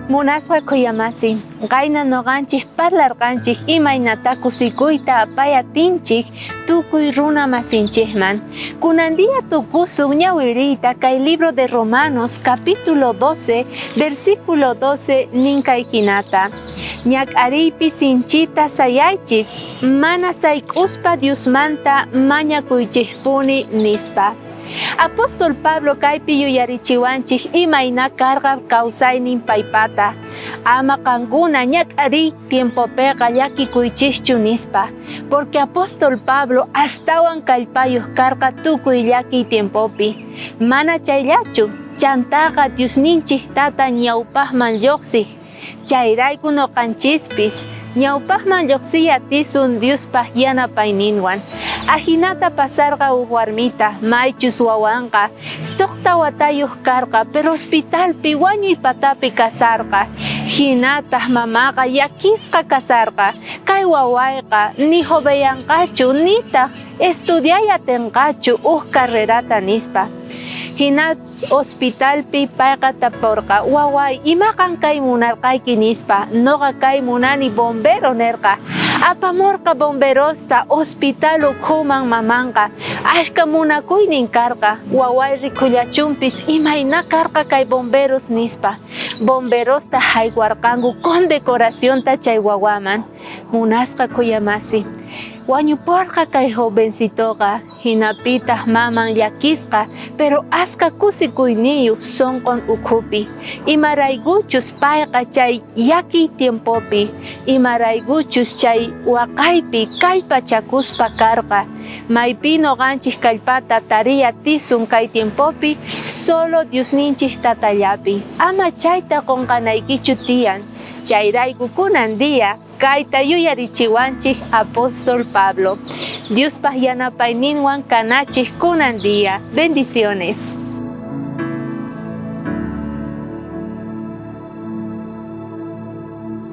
Munasqa khuyamasi, qayna noqanchej parlarqanchej imaynatá kusikuyta apay atinchej tukuy runa masinchejman. Kunan día tukusun ñawiriyta kay libro de Romanos capítulo 12 versículo 12 nin kay jinata. Ñak'ariypi sinchita sayaychis, mana sayk'uspa Diosmanta mañakuychejpuni, nispa. Apóstol Pablo kaypi yuyarichiwanchej imayna karqa kausaynin paypata. Ama qankuna ñak'ariy tiempopeqa llakikuychischu nispa. Porque apóstol Pablo astawan kallpayoj karqa tukuy llakiy tiempopi. Mana chayllachu, chantaqa Diosninchej Tata ñaupajman llojsej. Chayrayku noqanchispis ñaupajman llojsiy atisun Diospaj yanapayninwan. Ajinata pasarqa uj warmita, maychus wawanqa sojta watayoj karqa, pero hospitalpi wañuy patapi kasarqa. Jinataj mamaqa llakisqa kasarqa, kay wawayqa ni joveyanqachu nitaj estudiay atenqachu uj carrerata nispa. Jina Hospitalpi payqa taporqa, Waway, imaqan kay munarqayki? nispa. Noqa kay munani bombero nerqa. Apamorqa bomberosta hospital ukhuman mamanqa. Ashka munakuynin karqa. Waway rikullachunpis imayna karqa kay bomberos nispa. Bomberosta jaywarqanku condecoracionta chay wawaman. Munasqa khuyamasi. Wañuporqa kay jovencitoqa. Jinapitaj maman llakisqa, pero aska kusikuyniyoj sonqon ukhupi. Imaraykuchus payqa chay llakiy tiempopi, imaraykuchus chay waqaypi kallpachakuspa karqa. Maypi noqanchej kallpata tariy atisun kay tiempopi? Solo Diosninchej Tatallapi. Ama chayta qonqanaykichu tiyan. Chayrayku kunan día Kayta yuyarichiwanchej apóstol Pablo. Diospaj yanapayninwan kanachej kunan día. Bendiciones.